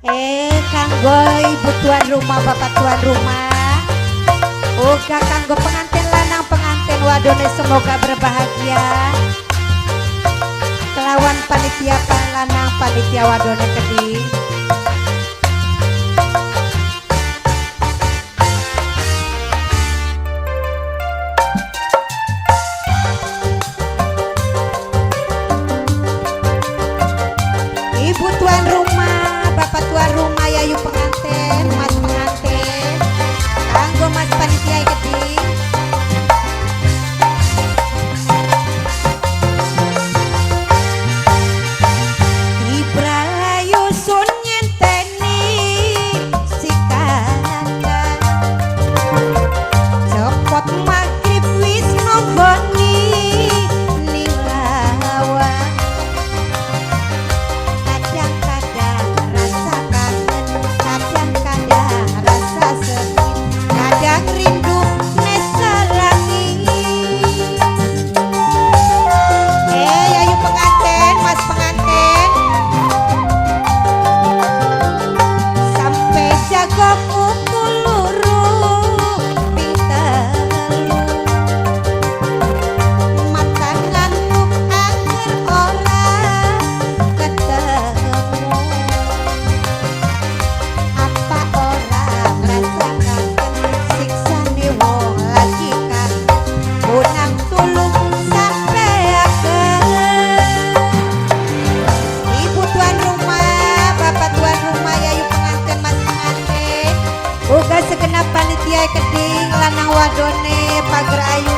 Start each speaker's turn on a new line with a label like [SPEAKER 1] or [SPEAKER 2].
[SPEAKER 1] Kanggo ibu tuan rumah, bapak tuan rumah, uga kanggo pengantin lanang, pengantin wadone, semoga berbahagia. Kelawan panitia lanang, panitia wadone keding. Ibu tuan rumah, bapak tuan rumah, yayu pengantin, mas pengantin, kanggo mas panitia keding. Ibralayu sun nyenteni si kakak, cepot maghrib wis nonggoni ning lawang. Kadang-kadang rasa kangen, kadang-kadang rasa sedih, kadang rindu nesalangi. Ayu pengantin, mas pengantin, sampai jago pukul loro ping telu. Mata ngantuk angger ora ketemu. Apa ora ngrasa kangen siksane wong lagi kangen? Bonang tulung sampeaken. Ibu tuan rumah, bapak tuan rumah, yayu pengantin, mas pengantin, uga segenap panitia keding lanang wadone pager ayu.